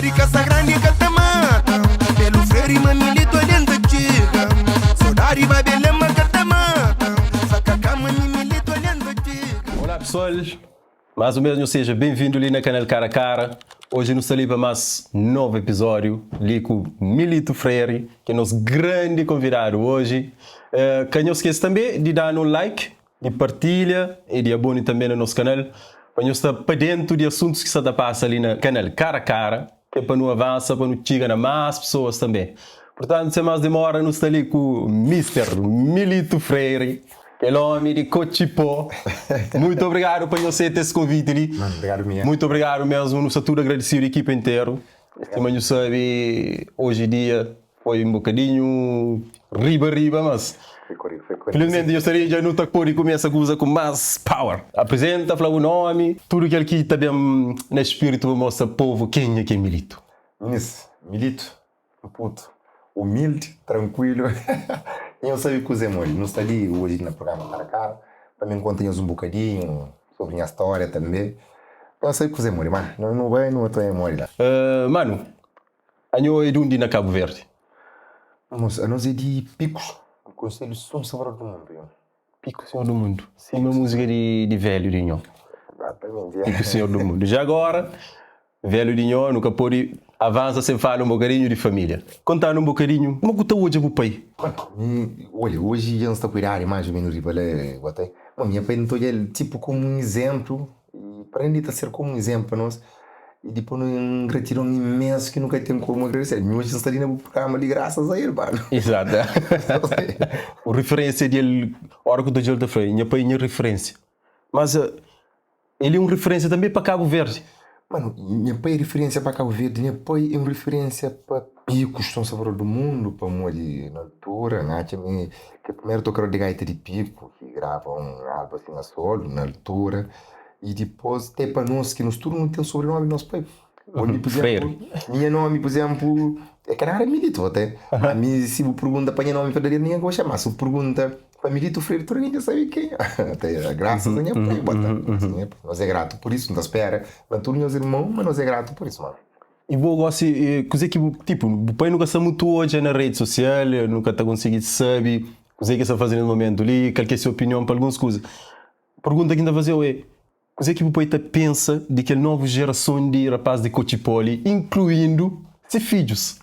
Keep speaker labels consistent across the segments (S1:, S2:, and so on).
S1: Sodadi kasa grandi ka ta mata Belo Freire ma Milito alén ta txiga Sodadi ba Belém ma ka ta mata Sakaka ma mi Milito alén ta txiga.
S2: Olá pessoal, mais um bes nhos seja bem vindo li na canal Cara a Cara. Hoje nu sta li pa mais novo episódio li ku Milito Freire, ki é nos grande convidado hoje. Ka nhos skese tambe di danu um like, di partilha e di abone tambe na nos canal pa nhos sta pa dentu di assuntos ki sta ta passa li na canal Cara a Cara, ki é pa nu avansa pa nu txiga na mais pessoas tambe. Portanto, sem mais demora nu sta li ku Mister Milito Freire, kel homi di Cochipó. Muito obrigado pa nhos seta es convite li.
S3: Mano, obrigado mi.
S2: Muito obrigado mesmo, nu sta tudo agradecido, equipa interu. Sima nhu sabe, hoje dia Foi un bokadinhu riba riba mas Felizmenti nhos ta ri dja nu ta podi kumesa kuza ku mas power. Aprizenta, fla bu nomi, tudu kel ki ta ben na spiritu pa mostra povu kenha ki é Milito.
S3: Minis, Milito, un putu umildi, trankuilu i nhos sabi kuzê modi. Nu sta li oji na prugrama Kara Kara pa mi konta nhos un bokadinhu sobri nha stória tanbe. Nhos sabi kuzê modi, ma nu bai nu ta bai modi la.
S2: Manu, Anho é di undi na Kabu Verdi?
S3: Nos, anos é di Pikus, di Konselhu Son Salvador do Mundu, yo.
S2: Piku Senhor do Mundu, sima múzika di di velhu di nho.
S3: Exatamente, ya.
S2: Piku Senhor do Mundu. Já agora, velhu di nho, nu ka pode avansa sen fala un bokadinhu di família. Konta-nu un bokadinhu, kuma ku ta odja bu pai?
S3: Mi, olha, oji dja N sta ku idadi mais ou menos riba la, bota. Bom, nha pai N ta odja-l tipu komu un izénplu I prende ta ser komu un izénplu pa nos i dipôs nu un gratidon imensu ki nu ka ten komu agradese. Mi oji N sta li na bu prugrama li grasas a el, manu.
S2: Izatu. O riferensia di el, ora ku ta odja-l ta fla, nha pai é nha riferensia. Mas el é un riferensia tanbe pa Kabu Verdi.
S3: Manu, nha pai é riferensia pa Kabu Verdi, nha pai é un riferensia pa Piku, São Salvador do Mundo, pamodi na altura N atxa mi kel primeru tokador di gaita di Piku ki grava un álbum asin a solo na altura i dipôs te pa nos ki nos tudu nu ten sobrinomi di nos pai. Omi pur izénplu, nha nomi pur izénplu é ka nada Milito até, ma mi si bu pergunta pa nha nomi verdaderu ningen ka bu txoma, si bu pergunta pa Milito Freire tudu algen dja sabe kenha até grasas a nha pai bota, nos é gratu pur isu, N ta spera ma tudu nhas irmon ma nos é gratu pur isu mano.
S2: I bo gosi, kuzê ki bu, tipu, bu pai nu ka sta mutu odja na redi sosial, nu ka ta konsigi sabe kuzê ki el sta faze nes momentu li, kal ki é se opinion pa alguns kuza. Pergunta ki N ta faze-u é, kuzê ki bu pai ta pensa di kel novu jerason di rapaz di Kotxipoli, inkluindu se fidjus?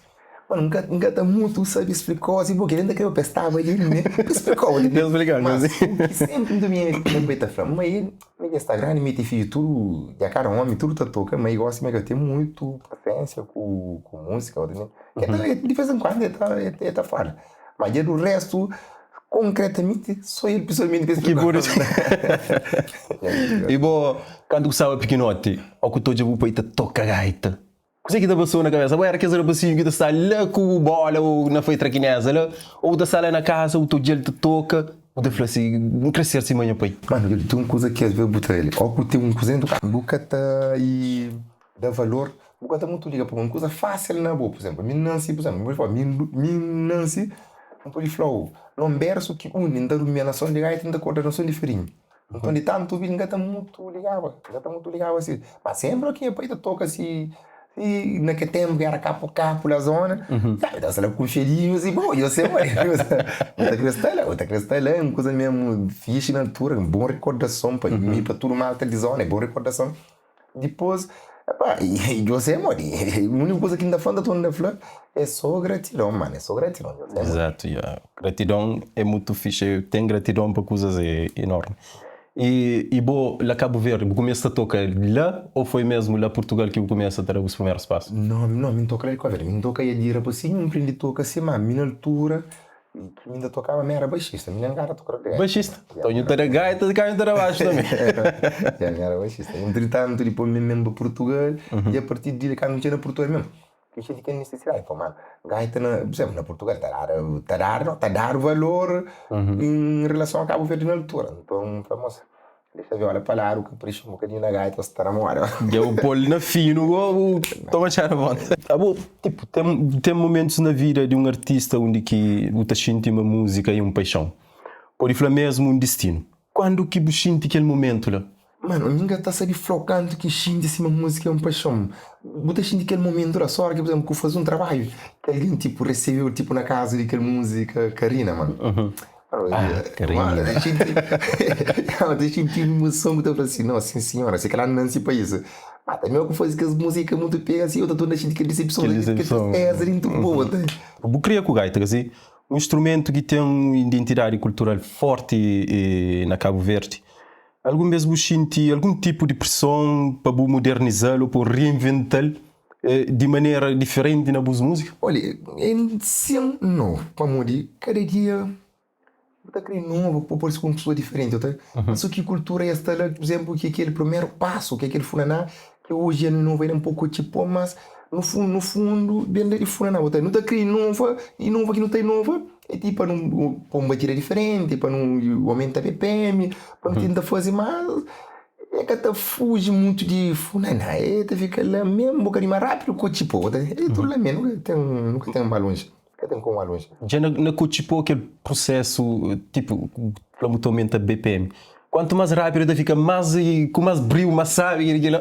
S3: Mano, N ka, N ka ta mutu sabe splika-u si purki el inda kreba pa es staba li, ne? Pa splika-u li,
S2: Deus splika-u,
S3: mas u ki senpri N ta obi nha pai ta fla, ma el. Mi dja sta grandi, mi ten fidju tudu dja kada omi, tudu ta toka, ma i gosi mi ka ten muitu pasiensia ku ku musika, di vez en kuandu e ta fala, ma dja du restu konkretamenti so el pesoalmenti
S2: ki pudi I bo kantu ku staba pikinoti o ku ta odja bu pai ta toka gaita Kuzê ki ta pasou na kabésa? Bo éra kes rapasinhu ki ta sta la ku bu bóla ô na fai trakineza la? Ô bu ta sta la na kaza, bu ta odja-l ta toka, bu ta fla si, N krê ser sima nha pai?
S3: Manu, kel ten un kuza ki asvês bu ta el, ó ku ten un kuza dentu kasa, bu ka ta i da valor, bu ka ta mutu liga pa un kuza fásil na bo. Pur izénplu, mi N nansi, pur izénplu, mi pode fla, mi mi N nansi, N pode fla-u, na un bérsu ki undi N ta durmia na son di gaita, N ta korda na son di farinha. Nton di tantu obi-l, N ka ta mutu ligaba, N ka ta mutu ligaba si. Ma senpri oki nha pai ta toka si, si na kel tenpu ki era kapu kapu la zona, ya mi ta sta la ku fedinhu si, bo yo se bai, bu ta kre sta la, bu ta kre sta la, un kuza mesmu fixi na altura, un bon rikordason pa mi, pa tudu malta di zona, é bon rikordason. Dipôs, epá, i José modi, úniku kuza ki N ta fla, N ta torna fla, é sô gratidon, mano, é sô gratidon, José modi.
S2: Exato, ya. Gratidon é mutu fixe, ten gratidon pa kuzas é enorme. I, i bo la Kabu Verdi, bu kumesa ta toka la ou foi mesmu la Purtugal ki bu kumesa ta da bus primerus pasu?
S3: Não, não, mi N toka la di Kabu Verdi, mi N toka ya di rapasinhu, N prende toka si, má mi na altura, Mi nta tokaba mi era baxista, mi nen ka era tokador di gaita.
S2: Baxista? Nton nhu ta da gaita di ka nhu ta da baxu tanbe.
S3: Ya, mi era baxista. Entritantu dipôs mi ben pa Purtugal i a partir di kantu mi txiga na Purtugal mesmu, mi xinti kel nisisidadi, fla ma gaita na, pur izénplu na Purtugal ta dadu, ta dadu no, ta dadu valor en relason a Kabu Verdi na altura. Nton, N fla mosa, Dexa viola pa ladu, kaprixa un bokadinhu na gaita, sta na moda.
S2: Dja bu pol na finu go bu toma txá na volta. Abo, tipo, ten ten momentus na vida di un artista undi ki bu ta xinti ma múzika é un paixon. Podi fla mesmu un distinu. Kuandu ki bu xinti kel momentu la?
S3: Mano, mi ka ta sabe fla-u kantu ki N xinti sima múzika é un paixon. Bu ta xinti kel momentu la, só óra ki, pur izénplu, ku faze un trabadju ki algen tipo resebe-u tipo na kaza di kel múzika Karina, mano.
S2: Ah, Karina.
S3: Mano, ta xinti, ta xinti un imuson bu ta fla si, no, sin sinhora, si kila nansi pa isu. Ma tanbe ku faze kes múzika mutu pega si, bu ta torna xinti kel disepson,
S2: Kel
S3: kel
S2: disepson.
S3: tristeza dentu bo.
S2: Bu kria ku gaita, kasi un instrumentu ki ten un identidadi kultural forti na Kabu Verdi. Algun bês bu xinti algun tipu di preson pa bu moderniza-l ô pa bu reinventa-l di manera diferenti na bus múzika?
S3: Olha, N sin no, pamodi kada dia bu ta kre novu pa parse ku un pesoa diferenti, ta? So ki kultura es ta la, pur izénplu, ki kel primeru pasu, ki kel funaná, ki oji é novu ainda un poku txipo, mas no fundu, no fundu ben la di funaná, bu ta nu ta kre inova, inova ki nu ta inova. É ti pa nu pô un batida diferenti, pa nu aumenta BPM, pa nu tenta faze más. É ka ta fuji mutu di funaná, é ta fika la mesmu, un bokadinhu más rápidu ku txipô. É tudu la mesmu, nu ka ten, nu ka ten ba lonji, ka ten komu ba lonji.
S2: Dja na kutxipô kel prusésu, tipu, fla bu ta aumenta BPM. Kuantu más rápidu ta fika más ku más briu, más sábi kel kila.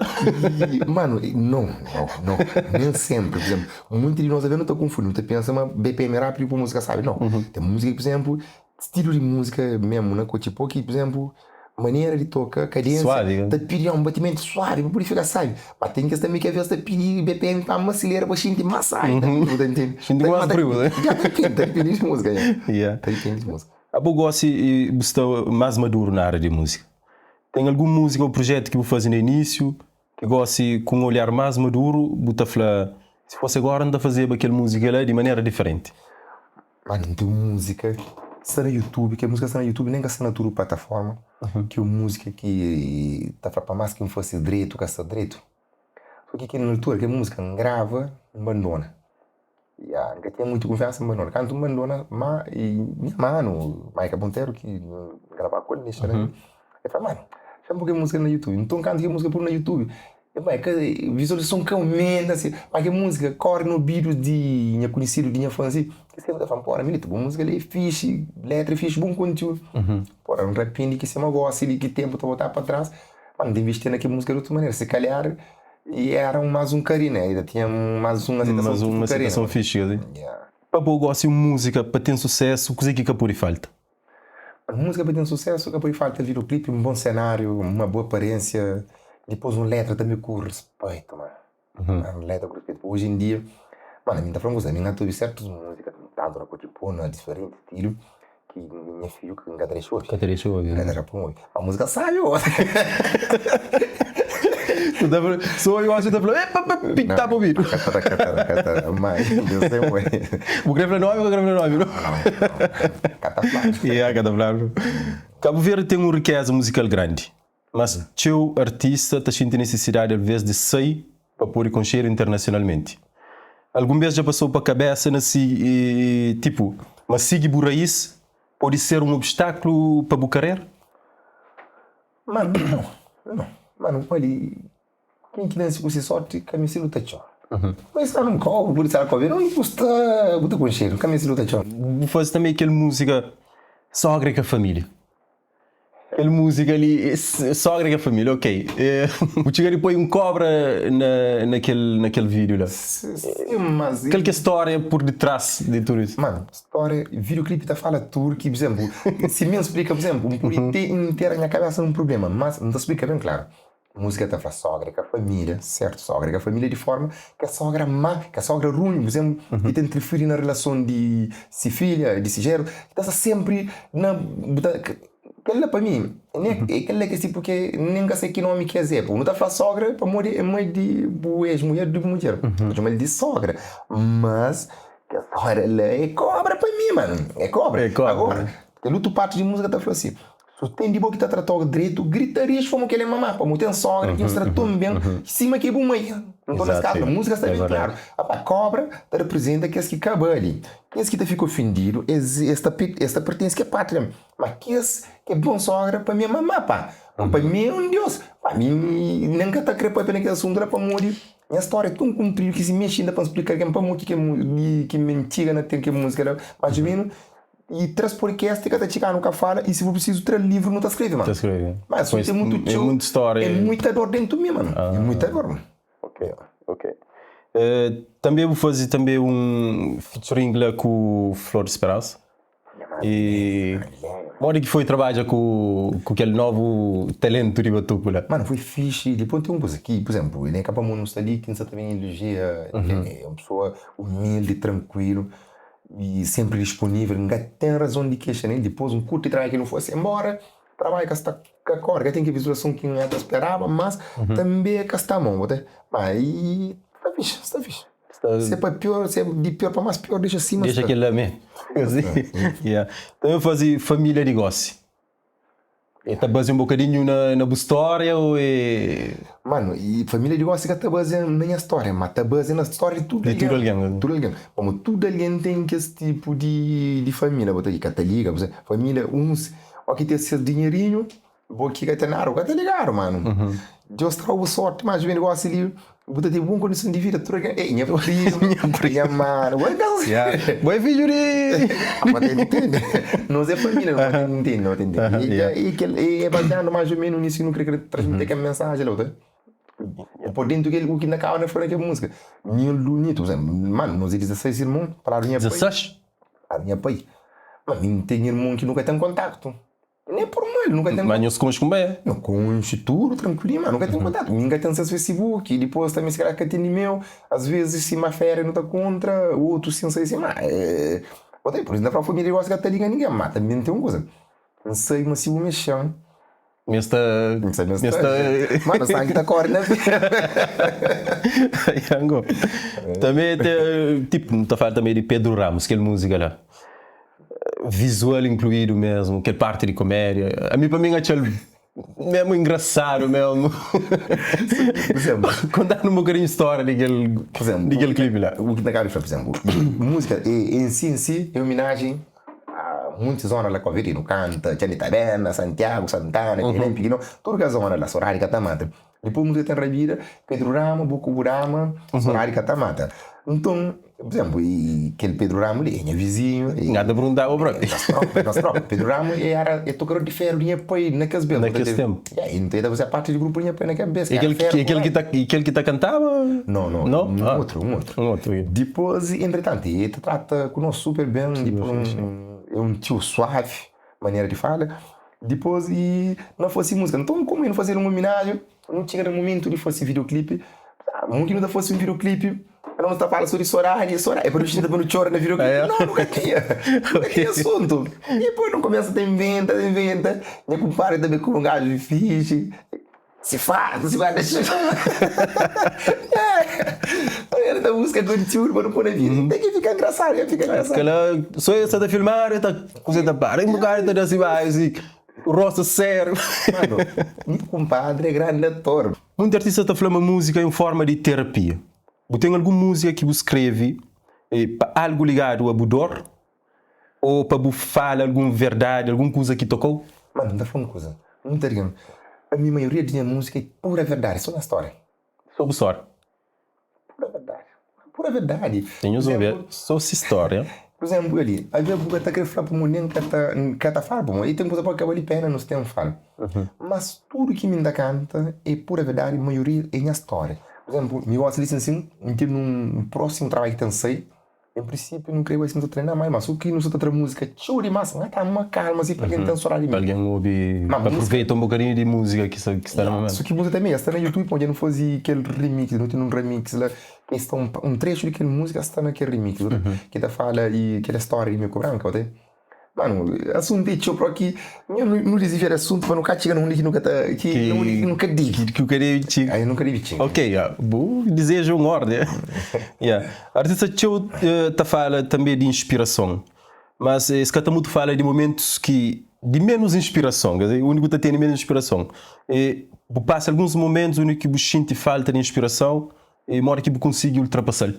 S3: I manu, no, no, no, nen senpri. Pur izénplu, munti di nos aves nu ta konfundi, nu ta pensa ma BPM rápidu pa múzika sábi. No, ten múzika ki, pur izénplu, stilu di múzika mésmu na kotxi-pó ki, pur izénplu, manera di toka, kadénsia, ta pidi un batimentu suavi pa pode fika sábi. Ma ten kes tanbe ki aves ta pidi BPM pa asilera pa xinti más sábi. Bu ta ntende?
S2: Xinti ku más briu, ne?
S3: Ta dipende di múzika, ta dipende di múzika.
S2: Abo gosi bu sta más maduru na ária di múzika. Ten algun múzika ô prujétu ki bu faze na inísiu ki gosi ku un olhar más maduru bu ta fla, Si fosi agora N ta fazeba kel múzika la di manera diferenti?
S3: Mano, N ten un múzika ki sta na YouTube, kel múzika sta na YouTube nen ka sta na tudu plataforma, ki é un múzika ki ta fla pa más ki N fase dretu ka sta dretu. Sô ki kel altura kel múzika N grava N bandona. Ya, N ka tinha mutu kunfiansa N bandona. Kantu N bandona, ma nha manu, Maika Monteiro, ki N grava ku el, N dexa la, el fla, manu, xa-m poi kel múzika na YouTube. Nton, kantu kel múzika podu na YouTube, e bai, ka vizualizason ka aumenta si, ma kel múzika kóre na obidu di nha kunhisidu, di nha fã si, es sempri ta fla-m, pora Milito, bu múzika li é fixi, letra é fixi, bon kontiúdu. Pora, N rapende ki sima gósi li ki ténpu ta voltaba pa tras, ma N ta invisti na kel múzika di otu manera. Si kalhar. E era un más un Karina, e tinha más un aseitason
S2: Más un aseitason fixi, asi. Pa bo gosi un múzika pa ten susésu, kuzê ki ka pode falta?
S3: Un múzika pa ten susésu ka pode falta videoclipe, un bon senáriu, uma boa aparênsia, dipôs un letra tanbe ku respeito, mano. Un letra ku respeito. Oji en dia, mano, mi ta fla un kuza, mi na ta obi sertus múzika, tantu na kotxi-pó, na diferenti stilu, Ki nha fidju ka N ka ta dexa obi.
S2: Ka ta dexa obi.
S3: N ka ta dexa pa obi. Ma múzika sabi ô.
S2: Tu ta fla, so obi gosi tu ta fla, epa pa pita pa obidu.
S3: Ka ta da, ka ta da, ka ta da. Ma Deus tem oi.
S2: Bu kre fla nomi ou ka kre fla nomi?
S3: Não, não. Ka ta fladu.
S2: Yeah, ka ta fladu. Kabu Verdi ten un rikeza muzikal grandi. Mas txeu artista ta xinti nisisidadi alvês di sai pa pode konxedu internasionalmenti. Algun bês dja pasou pa kabésa na si tipu ma sigi bu raís pode ser un obstaklu pa bu karera?
S3: Manu, nau, nau. Manu, pali ken ki nase ku si sorti ka meste luta txeu. Ma es sta nun kobu, pode sta na kobu, nu sta bu ta konxedu, ka meste luta txeu.
S2: Bu faze tanbe kel múzika Sogra ka Família. Kel múzika li, sogra ki é família, ok. Bu txiga di poi un kobra na kel na kel vídiu la.
S3: Sim, mas.
S2: Kal ki é stória pur ditras di tudu isu?
S3: Mano, stória, vídiu klipi ta fala tudu ki, pur izénplu, si mi N splika, pur izénplu, N pode te intera nha kabésa nun prubléma, mas N ta splika ben klaru. Múzika ta fla sogra é ka família, sertu, sogra é ka família di forma ke sogra má, ke sogra runhu, pur izénplu, ki ta interfiri na relason di si filha, di si jeru, ki ta sta sénpri na bu ta kel-la pa mi é kel-la ki é si purke nen ka sai ki nómi ki es é. Nu ta fla sogra pamodi é mai di bu ex-mudjer, di bu mudjer, nu ta txoma-l di sogra, mas kel sogra la é kobra pa mi, manu, é kobra. Agora, kel otu parti di múzika ta fla si. So ten di bo ki ta tratau dretu, gritaria xfomu kel é mamá, pamo ten sogra ki nhos traton ben sima ki é bu mai. Nton nes kazu la musika sta ben klaru. Apa kobra ta representa kes ki ka bali, kes ki ta fika ofendidu es es ta es ta pertense ke pátria, ma kes ki é bon sogra pa mi é mamá pa, pa mi é un dios, pa mi nen ka ta kre papia na kes asuntu la pamodi nha storia é ton kunpridu ki si mexe inda pa N splika algen pamo ki ke ki mi N txiga na ten ke musika la, mas o menu. E 3 podcast ka ta txiga nu ka fala e si for prisizu 3 livru nu ta skrebe mano.
S2: Ta skrebe.
S3: Ma assuntu é mutu
S2: É
S3: txeu,
S2: muita história.
S3: é muita dor dentu mi mano, é muita dor mano.
S2: Ok, ok. Tanbe bu faze tanbe un featuring la ku Flor de Esperança. E modi ki foi trabadja ku ku kel novu talentu di batuku la?
S3: Mano, foi fixe. Dipôs ten un kuza ki, por exemplo, el é ka pamodi nu sta li ki N sa ta ben elojia. El é un pesoa umildi, trankuilu. I senpri disponível, N ka ten razon di kexa nel. Dipôs N kurti trabadju ki nu fase, enbóra trabadju ka sta ka kóre, ka ten ki visualizason ki N ta speraba, mas tanbê ka sta mau, bo ta ma i sta fixi, sta fixi. Se é pa pior, se é di pior pa más pior, dexa sima
S2: Dexa
S3: sta.
S2: kel-la mê. Tanbê faze família di gósi. E ta bazia un bokadinhu na na bu stória o e.
S3: Manu, i família di gósi ka ta bazia na nha stória, ma ta bazia na stória di tudu
S2: Di tudu
S3: algen.
S2: algen.
S3: Tudu algen. Pamodi tudu algen ten kes tipu di di família, bo ta ki ka ta liga, bu família uns o ki ten ses dinherinhu, bo ki ka ten nada, bo ka ta ligadu, manu. Deus ta da-u bu sorti, ma juvenil gósi li bu ta ten bon kondison di vida, tudu algen, ei, nha primu, nha manu, bo é ka.
S2: Ya, bo é fidju di.
S3: Bo ta intende? Nos é família, no ta intende, no ta intende. E
S2: Ya.
S3: e kel e baziadu más o menu nisso ki nu kre kre transmiti kel mensaji la, bo ta Pô dentu kel u ki na kaba na fla na kel múzika. Nha Lunito, por exemplo, mano, nos é 16 irmon, pa ladu nha pai.
S2: 16?
S3: Ladu nha pai. Ma mi N ten irmon ki nu ka ten kontaktu. Nem por mal, nu ka ten.
S2: Ma nhos konxe kuma é?
S3: Nu konxe tudu trankuilinhu, ma nu ka ten kontatu. Mi N ka ten ses Facebook, dipôs tanbe si kalhar ka ten di meu. Asvezis sima féria nu ta kontra, otus sin sai sin, ma Ota, pur isu N ta fla família gosi ka ta liga ningen, ma tanbe N ten un kuza, N sabe ma si bu mexe-m,
S2: N sta.
S3: N sabe ma
S2: N sta.
S3: Mano, sangi ta kóre na veia.
S2: Yango. Tanbe ten, tipu, nu ta fala tanbe di Pedro Ramos, kel múzika la. Visual incluído mesmo, kel parti di comédia. Ami pa mi n'atxal mesmo engraçado mesmo.
S3: Por exemplo,
S2: Contanu un bocadinho história di kel
S3: por exemplo,
S2: di kel clipe la.
S3: O ki ta kaba di fla, por exemplo, música em si em si é homenagem a muitas zonas la Cabo Verde, nu canta Txan di Taberna, Santiago, Santana, Belém, Piquinó, tudu kes zona la, Soradi ka ta mata. Dipôs múzika ten rabida, Pedru Rama, bo ku bu dama, sodadi ka ta mata. Nton, pur izénplu, i kel Pedru Ramu li é nha vizinhu.
S2: N ka ta perguntaba própi.
S3: Nos própi, nos própi. Pedru Ramu e éra e tokador di féru di nha pai na kes bês.
S2: Na kes ténpu.
S3: Ya, i nton e ta fazia parti di grupu di nha pai na kes bês.
S2: E kel ki, kel ki ta, kel ki ta kantaba?
S3: No, no,
S2: No?
S3: un
S2: Ah.
S3: otru, un otru.
S2: Un otru.
S3: Dipôs, entritantu, e ta trata ku nos super ben, dipôs é un txeu suavi, manera di fala. Dipôs i na fase múzika. Nton, komu i nu fazedu un ominajen, nu txiga na mumentu di fase videoklipi. Mun ki nu ta fase un videoklipi, nu ta fala so di sodadi, sodadi. E pa nu xinta pa nu txora na videoklipi? Nau, nu ka tinha. Nu ka tinha asuntu. Dipôs nu kumesa ta inventa, ta inventa. Nha kunpadri tanbe ku un gaju fixi. Si farta, si guarda xuxa. El ta buska kontiúdu pa nu pô na vida. Ten ki fika engrasadu, ya fika engrasadu.
S2: Kela so el sta ta filmadu, el ta kuze ta para, un bokadu el ta da si baiu si, rostu sériu.
S3: Mano, nha kunpadri é grandi ator.
S2: Munti artista ta fla ma múzika é un forma di terapia. Bu ten algun múzika ki bu skreve pa algu ligadu a bu dor ô pa bu fala algun verdadi, algun kuza ki tokau?
S3: Mano, N ta fla un kuza, N ta riu, ami maioria di nha múzika é pura verdadi, sô nha stória.
S2: Sô bu stória?
S3: Pura verdadi, pura verdadi.
S2: Tem nhos obi, sô si stória.
S3: Pur izénplu, ali, alvês bu ka ta krê fla pamodi nen ka ta, N ka ta fala pamodi, i ten kuza pa ka bali pena nos ten fala. Mas tudu ki mi N ta kanta é pura verdadi, maioria é nha stória. Pur izénplu, mi gosi li sin sin, N ten un prósimu trabadju ki ten sai. En prinsípiu nu krê bai si nu ta trena mai, mas u ki nu sa ta tra múzika txeu dimás, n ta ama kalma si pa algen ten sodadi di mi.
S2: Pa algen obi, pa aproveita un bokadinhu di múzika ki sta ki sta na momentu.
S3: Su ki múzika tanbe, sta na YouTube, pamodi nu fazi kel remix, nu ten un remix la, ki sta un trechu di kel múzika sta na kel remix, ki ta fala di kel stória di mi ku Branka, ote. Manu, asuntu é txeu proki nu nu disvia di asuntu pa nu ka txiga na undi ki nu ka ta ki na undi ki nu ka dibi.
S2: Ki nu ka debe txiga.
S3: Ai nu ka debe txiga.
S2: Ok, ya, bu dizeju é un órdi. Ya, artista txeu ta fala tanbe di inspirason, mas es ka ta mutu fala di momentus ki di menus inspirason, k'er dizer, undi bu ta tene menus inspirason. E bu pasa alguns momentus undi ki bu xinti falta di inspirason e modi ki bu konsigi ultrapasa-l?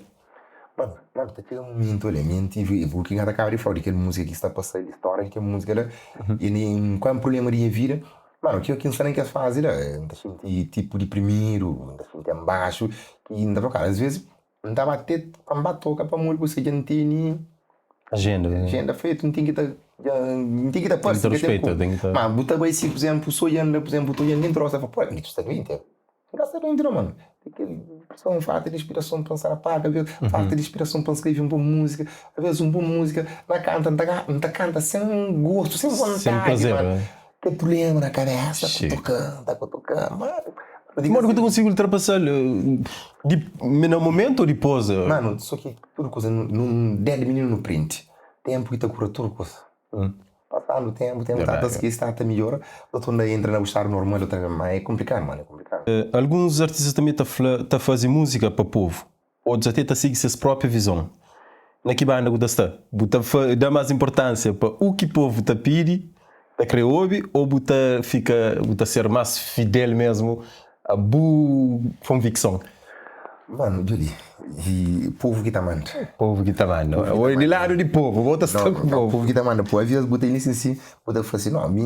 S3: Mano, mano, ta txiga mumentu ali, mi N tive, bu ki N ta kaba di fla-u di kel múzika ki sta pasa li, stória di kel múzika la, i nen kual prubléma di nha vida, mano, ki ki N sta na kes fazi la, N ta xinti tipu diprimidu, N ta xinti anbaxu, i N ta fla, kara, asves N ta ba te pa N ba toka pamodi kuse dja N tene.
S2: Agenda.
S3: Agenda fetu, N ten ki ta N ten ki ta parse.
S2: Tem ki ta respeita, tem ki ta.
S3: Ma bu ta bai si, por exemplo, so yanda, por exemplo, bu ta yanda dentro rosa, fla, pô, mi tu sta doente? N ka sta doente não, mano. Tem kel pressão, falta de inspiração pa N sta na palco, às vezes falta de inspiração pa N skrebe un bon múzika, às vezes un bon múzika, N ta kanta, N ta kanta sen gostu, sen vontadi,
S2: Sen prazer,
S3: mano. Ten problema na kabesa, ku toka, ta ku toka, mano.
S2: Modi ku ta konsigi ultrapasal di na momentu ou dipôs?
S3: Mano, so ki tudu kuza nu desdi mininu nu prindi, tempu ki ta kura tudu kuza. Pasandu tempu, tempu ta ta skese, ta ta midjora, ta torna entra na bu stadu normal otra vez, ma é konplikadu mano, é konplikadu.
S2: Alguns artistas tanbe ta fla ta fazi múzika pa povu, otus até ta sigi ses própi vizon. Na ki banda bu ta sta? Bu ta da más inportánsia pa u ki povu ta pidi, ta krê obi ô bu ta fika bu ta ser más fidel mésmu a bu konvikson?
S3: Mano, djobe, e povu ki ta manda.
S2: Povu ki ta manda. Ô di ladu di povu, bo ta sta ku povu.
S3: Povu ki ta manda. Pô, aves bu ta inisi si, bu ta fla si, no, mi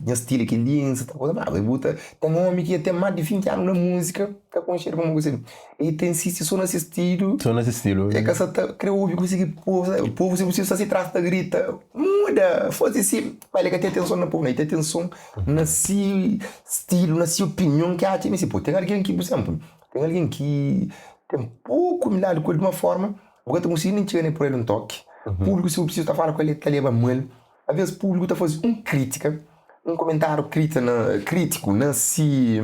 S3: nha stilu é kel-li, N sa ta gosta. Ma bu ta ten omi ki ten más di 20 anu na múzika, ka konxedu pamodi ku E ta insisti so na se stilu.
S2: So na se stilu.
S3: E ka sa ta kre obi kuse ki povu sa povu si sta si tras ta grita muda faze si ma el ka ten atenson na povu na el ten atenson na si stilu na si opinion ki atxa mi si po ten algen ki pur izenplu ten algen ki ten poku umildadi ku el di uma forma bu ka ta konsigi nen txiga ne pur el un toki publiku si bu precisa ta fala ku el el ta leba mal Alvês públiku ta faze un krítika, un komentáriu krita na krítiku na si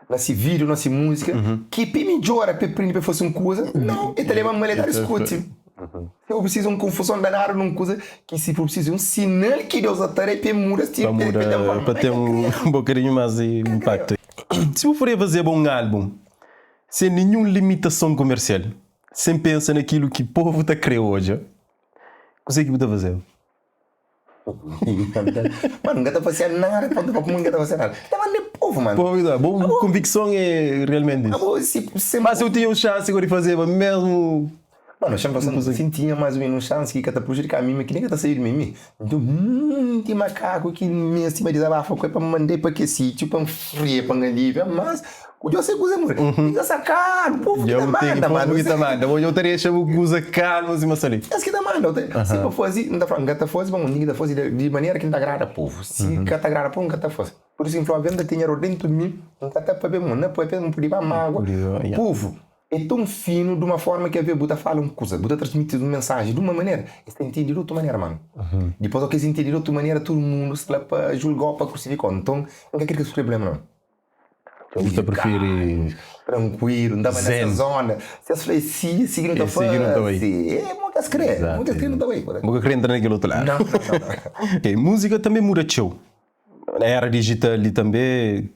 S3: na si vídiu, na si múzika, ki pi midjora pa el prende pa el faze un kuza, nau, el ta leba mal, el ta diskuti. Si for prisizu un konfuzon danadu nun kuza ki si for prisizu un sinal ki Deus ta da pa el muda
S2: Pa muda, pa ten un bokadinhu más di inpaktu. Si bu podia fazeba un álbun sen ninhun limitason komersial, sen pensa na kilu ki povu ta kre odja, kuzê ki bu ta fazeba?
S3: Mano, nka ta fazia nada, ponta pa kuma nka ta fazia nada. Ta manda povo, mano.
S2: Povo, tá. Bo convicção é realmente isso.
S3: Abo, si, se
S2: Mas eu tinha um chance de fazer mesmo.
S3: Mano, chama passando, se tinha mais ou menos um chance que ka ta prejudicar a mim, mas que nem ka ta sair de mim. Então, muito macaco que me acima desabafa, que pa mandei pa que sítio, pa fria, pa alivia, mas O Deus é kuza mano. Fica sacado, povo que ta manda, mano.
S2: Povo que ta manda. Hoje eu teria chamo kuza calmo assim, mas ali.
S3: Es que ta manda. Se pa fazer, não ta fala, ta fazer, bom, ninguém ta fazer de maneira que não ta agrada povo. Se ka ta agrada povo, não ta fazer. Por isso, influa venda tinha dentro de mim, não ta pa bem, não pa não podia mágoa. Povo é tão fino de uma forma que a ver, bu ta fala um kuza, bu ta transmite uma mensagem de uma maneira, eles ta entende de outra maneira, mano. Depois, o que eles entendem de outra maneira, todo mundo se lá pa julgar, pa crucificar. Então, não quer que esse problema, não.
S2: Bu ta prifiri.
S3: Trankuilu, N ta bai nessa zona. Si es fla é si, é si ki nu ta fase. É mo ki es kre, mo ki es kre nu ta bai.
S2: Bu ka kre entra na kel otu ladu.
S3: Nau, nau, nau.
S2: Ok, múzika tanbe muda txeu. Na era dijital li tanbe,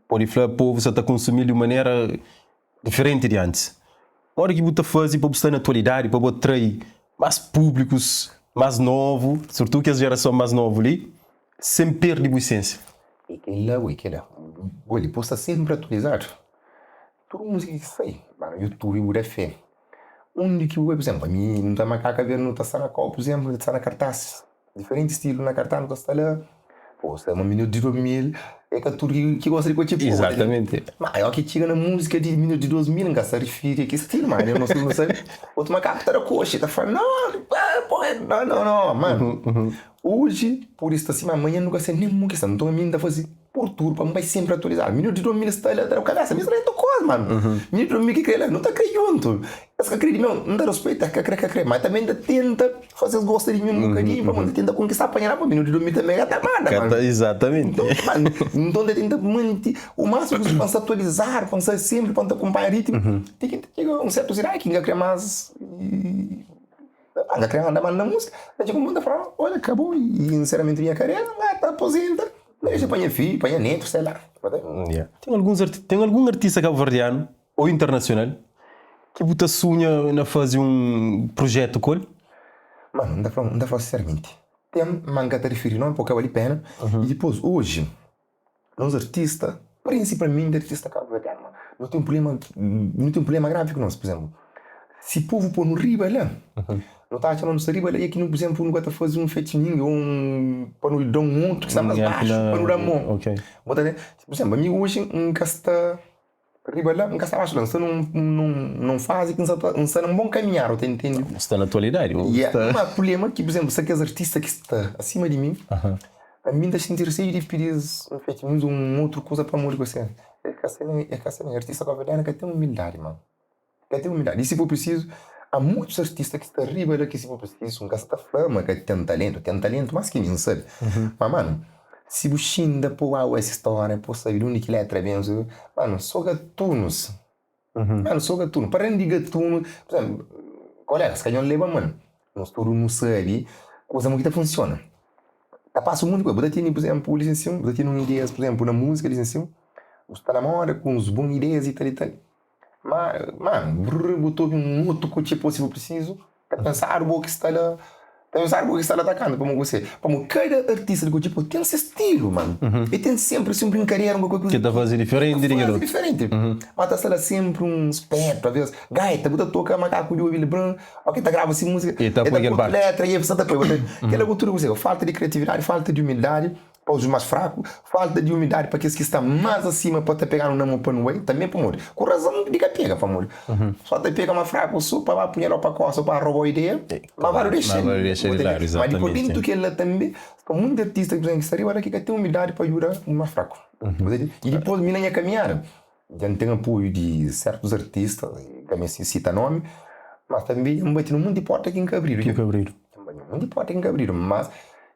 S2: pode fla povu sa ta konsumi-l di un manera diferenti di antis. Modi ki bu ta faze pa bu sta na atualidadi, pa bu atrai más públikus más novu, surtudu kes jerason más novu li, sen perde bu isensia?
S3: É kel-la ui, kel-la. Bo li, bo sta sénpri atualizadu. Tudu múzika ki sai, ba na YouTube bu da fé. Undi ki bu bai, pur izénplu, ami nu ta makaka ver, nu ta sta na kau, pur izénplu, nu ta sta na kartás, diferenti stilu na kartás nu ta sta la. Pô, sta ma minus di 2000, é ka tudu ki gosta di kotxi pô.
S2: Exatamente.
S3: Ma ó ki txiga na múzika di minus di 2000, N ka sta rifiri a ki stilu, ma nos tudu nu sabe. Otu makaku ta da koxi, ta fla, no, pô, no, no, no, mano. Oji pode sta sima amanha nu ka sabe nen mo ki sta. Nton ami N ta faze por tudu pa N bai senpri atualizadu. Minhu di 2000 sta la ta da kabesa, mi sta dentu kos manu. Minhu di 2000 ki kre la, nu ta kre djuntu. Es ka kre di mi, N ta respeita, ka kre ka kre, ma tanbe N ta tenta faze es gosta di mi un bokadinhu pamodi N ta tenta konkista panha la pa minhu di 2000 tanbe ka ta manda manu.
S2: Exatamente.
S3: Nton N ta tenta manti o masimu posivel pa N sta atualizadu, pa N sta senpri pa N ta kunpanha ritmu ti ki N ta txiga un sertu idadi ki N ka kre mas. N ka kre anda mal na múzika, ta txiga un pontu ta fla, olha, kabou i inseramentu di nha karera, N ba ta aposenta, N dexa pa nha fidju, pa nha netu, sei la.
S2: Ten alguns ten algun artista kabuverdianu ou internasional ki bu ta sunha na faze un prujetu ku el?
S3: Mano, N ta fla, N ta fla sinseramenti, ten, ma N ka ta rifiri nomi purki ka bali pena, i dipôs oji Nos artista, prinsipalmenti artista kabuverdianu, ma nu ten prublema, nu ten prublema gravi ku nos. Pur izénplu, si povu pô-nu riba la, nu ta atxa ma nu sta riba la i ki nu, pur izénplu, nu ka ta faze un featuring ô un pa nu da un otu ki sta más baxu pa nu da mô. Bu ta ntende? Pur izénplu, ami oji N ka sta. Riba la, N ka sta baxu la, N sta nun nun nun fazi ki N sta N sta na un bon kaminhada, bu ta intende?
S2: Bu sta na atualidadi, bu
S3: Yeah,
S2: sta.
S3: ma prubléma ki, pur izénplu, sta kes artista ki sta asima di mi, ami N ta xinti riseju di pidi-s un feti un utru kuza pamodi ku se é ka se é ka se artista kabuverdianu ka ten umildadi, mano. Ka ten umildadi. I si for prisizu, a muitus artista ki sta riba la ki si for prisizu, N ka sta fla ma ka ten talentu, ten talentu más ki mi, N sabe. Ma manu, si bu xinta pa obi es stória, pa bu sabe di undi ki letra ben, manu, so gatunus, manu, so gatunu. Pa rende gatunu, pur izénplu, kolégas ka nhos leba mal, nos tudu nu sabe kuza mo ki ta funsiona. Ta pasa un monti kuza, bu ta tene, pur izénplu, lisensiu, bu ta tene un ideias, pur izénplu, na múzika, lisensiu, bu sta na moda ku uns bon ideias i tal i tal. Ma, mano, brrr, bu ta obi un otu kotxi pô si bu prisizu, ta pensadu bo ki sta la, ta pensadu bo ki sta la ta kanta pamodi kuse? Pamodi kada artista di kotxi pô ten se stilu, mano. E ten senpri si un brinkadera, un kualker kuza
S2: Ki ta faze diferenti di
S3: ta
S2: kel
S3: faze
S2: otu.
S3: diferenti. Ma ta sta la senpri un spetu, aves, gaita, bu ta toka makaku di obi li, brrr, oki ta grava si múzika,
S2: E ta
S3: e
S2: poi
S3: ta
S2: kel
S3: poi
S2: parti.
S3: letra, e sa ta poi, kela ku tudu kuse, falta di kriatividadi, falta di umildadi. Pa os más fraku, falta di umildadi pa kes ki sta más asima pa ta pega-nu na mon pa nu bai, tanbê pamodi ku razon di ka pega, pamodi só ta pega más fraku sô pa ba punhal ô pa kosta ô pa roba-u ideia, má vale dexa-l, má dipôs dentu kel-la tanbê sta monti artista ki sta riba la ki ka ten umildadi pa djuda un más fraku. I dipôs mi na nha kaminhada dja N ten apoiu di sértus artista, N ka meste sita nómi, mas tanbê dja N bati na monti pórta ki N ka abridu. Monti porta ki N ka abridu, mas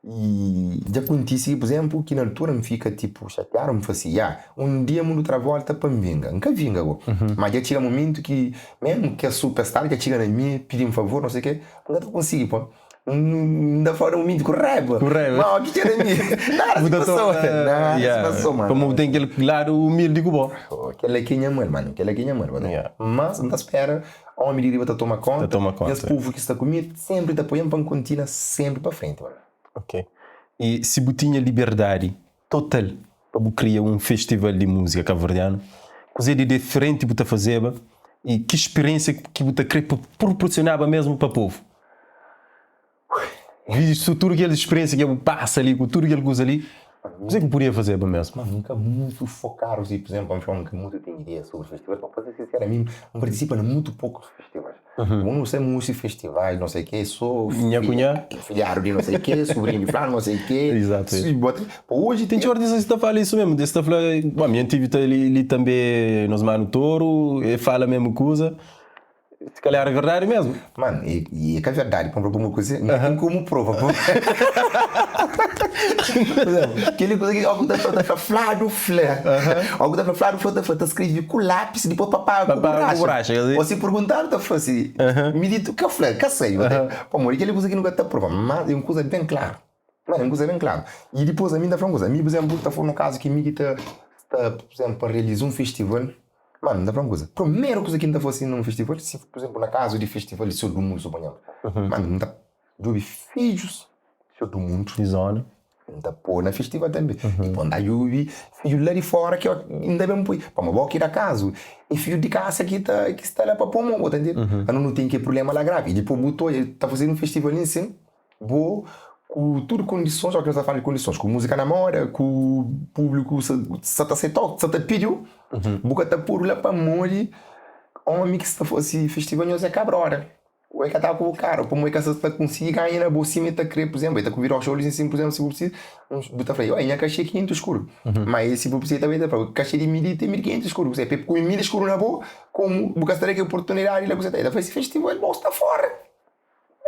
S3: dja kontise ki, pur izénplu, ki na altura N fika tipu xatiadu, N fla si, ya, un dia mundu tra vólta pa N vinga. N ka vinga go, ma dja txiga mumentu ki mésmu kes superstar dja txiga na mi pidi-m favor, no sei ke, N ka ta konsigi pô. N ta fla na mumentu ku raiba, ma óki txiga na mi, nada si pasó, nada si pasó, mano.
S2: Pamodi bu ten kel ladu umildi ku bo.
S3: Kel-la ki é nha mal, mano, kel-la ki é nha mal, mas N ta spera Omi di riba ta toma konta,
S2: Ta toma konta.
S3: Nhas povu ki sta ku mi senpri ta apoia-m pa N kontinua senpri pa frenti.
S2: Ok. I si bu tinha liberdadi total pa bu kria un festival di múzika kabuverdianu, kuzê di diferenti bu ta fazeba i ki spiriénsia ki bu ta krê pa proporsionaba mésmu pa povu? Vistu tudu kel spiriénsia ki bu pasa li ku tudu kel kuza li, kuzê ki bu podia fazeba mésmu?
S3: Mano, N ka mutu fokadu si, pur izénplu, N fla, N ka mutu ten ideia sobri festival. Pa ser sinseru, ami N partisipa na mutu pokus festivais. Bo nu sai musi festivais, não sei ke, so
S2: Nha ku nha.
S3: filhadu di não sei ke, sobrinhu di flanu, não sei ke.
S2: Exato.
S3: Si bota, pa oji
S2: Ten txeu artistas ki ta fala isu mesmu, es ta fla, bom, mi N tive ta li, li tanbe nos manu Toro, e fala mesmu kuza. Si calhar é verdade mesmo.
S3: Mano, e, e é ka verdade, pa prova uma coisa, não tem como prova. Por exemplo, aquele coisa que algo tá tá flado flé. Algo tá flado flé, tá tá escreve com lápis, depois papá com
S2: borracha. Com borracha, quer dizer.
S3: Ou se perguntar, tá falando assim, me dito que flé, que sei, Pô, amor, aquele coisa que nunca tá prova, mas é uma coisa bem clara. Mano, é uma coisa bem clara. E depois a mim tá falando uma coisa, a mim, por exemplo, tá falando no caso que a mim que tá, tá, por exemplo, para realizar um festival, Mano, N ta fla un kuza, primeru kuza ki N ta fase na un festival, si pur izénplu na kazu di festival di Seu du Mundu, suponhamu, mano, N ta djobe fidjus di Seu du Mundu,
S2: Di zona.
S3: N ta pô na festival tanbe. Dipôs N ta djobe fidju la di fóra ki N ta ben poi. Pamodi bo ki da kazu, é fidju di kasa ki ta ki sta la pa pô mon, bo ta ntende? Anu nu ten ki prubléma la gravi. Dipôs bu ta odja, ta fazedu un festival li nsin, Bo ku tudu kondisons, óki nu sta fala di kondisons, ku múzika na moda, ku públiku sa ta setau, sa ta pidiu, bu ka ta podu la pamodi ómi ki sta fase festival nhos é ka broda, ô el ka ta ku bu kara, pamodi el ka sa ta konsigi ganha na bo sima el ta kre, pur izénplu, el ta konvidau xou li sin, pur izénplu, si bu precisa, bu ta fla, oi nha kaxê é 500 eskudu, ma el si bu precisa el ta bai ta fla, kaxê di mi li ten 1500 eskudu, pa el kume 1000 eskudu na bo, komu bu ka sta da kel oportunidadi la ku sa ta, el ta fla, si festival bo sta fora.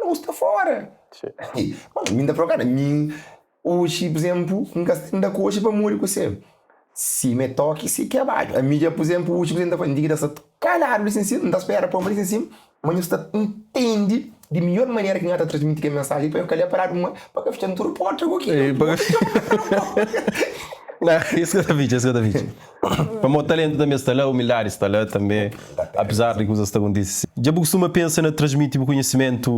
S3: Mano, bu sta fora. Mano, mi N ta fla, cara, mi oxi, por exemplo, N ka sta da ku oxi pa muri ku se. Si me toki, si ke badju. Ami dja, por exemplo, oxi, por exemplo, N ta fla, N ten ki ta sta kaladu li sin, N ta spera pa N sin, ma nhu sta ntende di midjor manera ki N ta transmiti kel mensaji pa nhu ka leba paradu ma pa ka fitxa-m tudu porta ku ki.
S2: Nah, es ka ta fitxa, es ka ta fitxa. Pamodi talentu tanbe sta la, umildadi sta la tanbe, apizar di kuzas sta kontise. Dja bu kustuma pensa na transmiti bu konhisimentu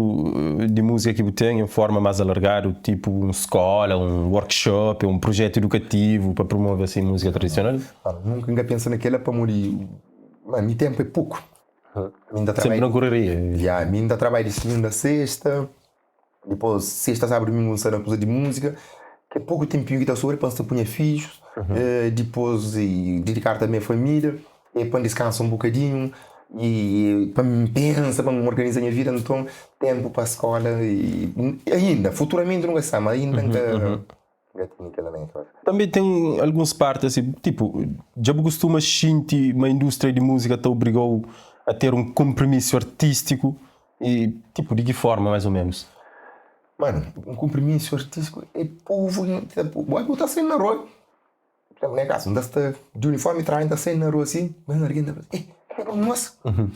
S2: di múzika ki bu ten en forma más alargadu, tipu un skóla, un workshop, un prujetu idukativu pa promove asin múzika tradisional?
S3: Nunka N ka pensa na kel-la pamodi mi ténpu é poku. Mi N ta
S2: Sénpri na koreria.
S3: Ya, mi N ta trabadja di sigunda a sexta. Dipôs, sexta, sábadu, dumingu N sta na kuza di múzika. Ke poku tenpinhu ki ta sobra pa N sta ku nha fidjus. Dipôs, didikadu tanbe a família. É pa N diskansa un bokadinhu i pa N pensa, pa N organiza nha vida. Nton, ténpu pa skóla i ainda, futuramenti nu ka sabe, ma ainda N ka N ka tene kel-la na nha kabésa.
S2: Tanbê ten alguns párti asi, tipu, dja bu kustuma xinti ma indústria di múzika ta obriga-u a ter un konprimisu artístiku? I tipu, di ki fórma más ô ménus?
S3: Manu, un konprimisu artístiku é povu ki ta bu ta sai na rua. Por exemplo, na nha kazu, N ta sta di uniformi tradu, N ta sai na rua si, ben algen ta fla, eh, kel ki nos? N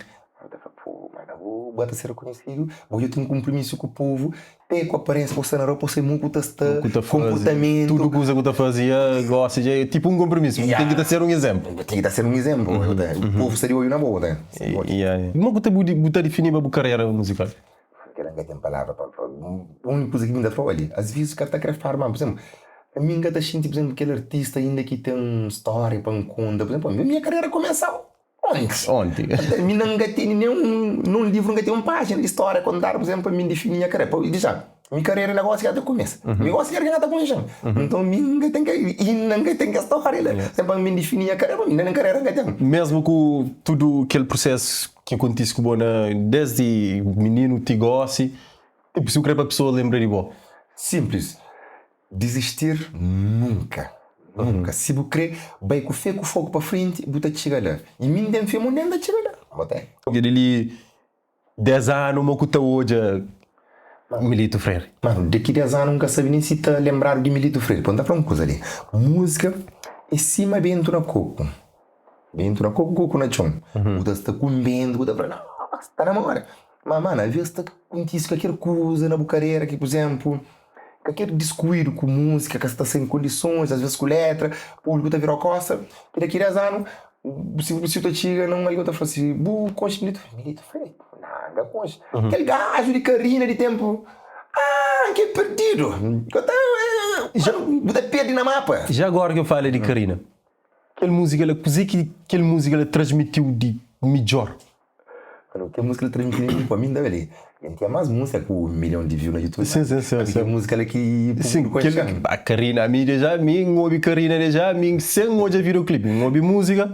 S3: ta fla, pô, ma na bo, bo ta ser rekonhesidu, bo dja ten un konpromisu ku povu, te ku aparensia, bo sta na rua, bo sai mo ku ta sta,
S2: Ku ta faze,
S3: konportamentu.
S2: tudu kuza ku ta faze ya gosi dja é tipu un konpromisu, bu ten ki ta ser un izénplu.
S3: Bu ten ki ta ser un izénplu, povu sta di odju na bo, ta.
S2: Kuma ku ta bu ta difiniba bu karera muzikal?
S3: Kel-la N ka ten palavra pa fla. Úniku kuza ki mi ta fla, olha, asvês ka ta krê fala má, pur izénplu, ami N ka ta xinti, pur izénplu, kel artista inda ki ten stória pa N konta. Pur izénplu, ami nha karera kumesa onti.
S2: Onti.
S3: Ami N ka tene nen un, nen un livru, N ka ten un pájina di stória kontadu, pur izénplu, pa mi difini nha karera. Pa dja, mi karera na gósi ka ta kumesa. Mi gósi ki algen ka ta konxe-m. Nton, mi N ka ten ke, inda N ka ten kes stória la. Pur izénplu, pa mi difini nha karera, mi nen karera N ka ten.
S2: Mésmu ku tudu kel prusésu Ki kontise ku bo na desdi mininu ti gosi, tipu si bu kre pa pesoas lenbra di bo?
S3: Simplis, dizistir nunka, nunka. Si bu kre bai ku fe ku foku pa frenti, bu ta txiga la. I mi N ten fe ma un dia N ta txiga la. Bo ten.
S2: Kel li 10 anu mo ku ta odja Milito Freire?
S3: Manu, daki 10 anu N ka sabe nen si ta lenbradu di Milito Freire. Pa N ta fla un kuza li, musika é sima bentu na koku. Bentu na koku, koku na txon. Bu ta sta ku un bentu, bu ta fla, Nossa, ta na mora. Ma, mano, alvês ta kontise kalker kuza na bu karera ki, pur izénplu, kalker diskuidu ku múzika ka sta sen kondisons, alvês ku létra, públiku ta vira-u kósta. Ki daki 10 anu, si bu ta txiga na un algen ta fla si, Bu konxe Milito Freire? Milito Freire? Nah, N ka konxe. Kel gaju di Karina di ténpu, ah, kel perdidu. Bu ta perde na mapa.
S2: Já agora ki eu fala di Karina, Kel múzika la, kuzê ki kel múzika la transmitiu di midjór?
S3: Kel kel múzika la transmitiu pa mi, nta li, N tinha más múzika ku un milhon di view na YouTube.
S2: Sim, sim, sim, sim.
S3: Kel múzika la ki
S2: Sim,
S3: públiku
S2: kel,
S3: konxe-m.
S2: ba, Karina, ami deja, mi N obi Karina deja, mi sen odja videoclip, N obi múzika,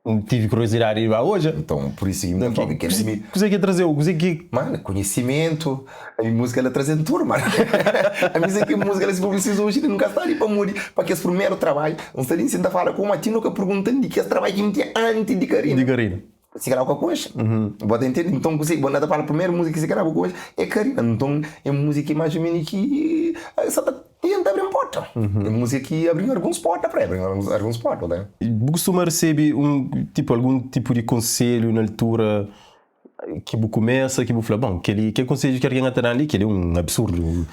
S2: N tive kuriosidadi di ba odja.
S3: Nton, pur isu ki N ta fla-u ki kel mi.
S2: Kuzê ki traze-u? Kuzê ki.
S3: Mano, konhisimentu, ami múzika la traze-m tudu, mano. Ami se ki múzika la si bu prisiza oji li, nu ka sta li pamodi pa kes primeru trabadju. N sta li nsin ta fala ku ma ti nu ka pergunta-m di kes trabadju ki N tinha antis di Karina.
S2: Di Karina.
S3: Si kalhar bu ka konxe. Bu ta intende? Nton kuzê ki bu ta fala primeru múzika ki si kalhar bu konxe é Karina. Nton é múzika ki más o ménus ki sa ta. I N ta abri-m porta. É múzika ki abri-m alguns porta pra abri alguns porta, ta.
S2: Bu kustuma resebe un tipu algun tipu di konselhu na altura ki bu kumesa ki bu fla, bon, kel-li kel konsedju ki algen ta da-m li, kel-li é un absurdu.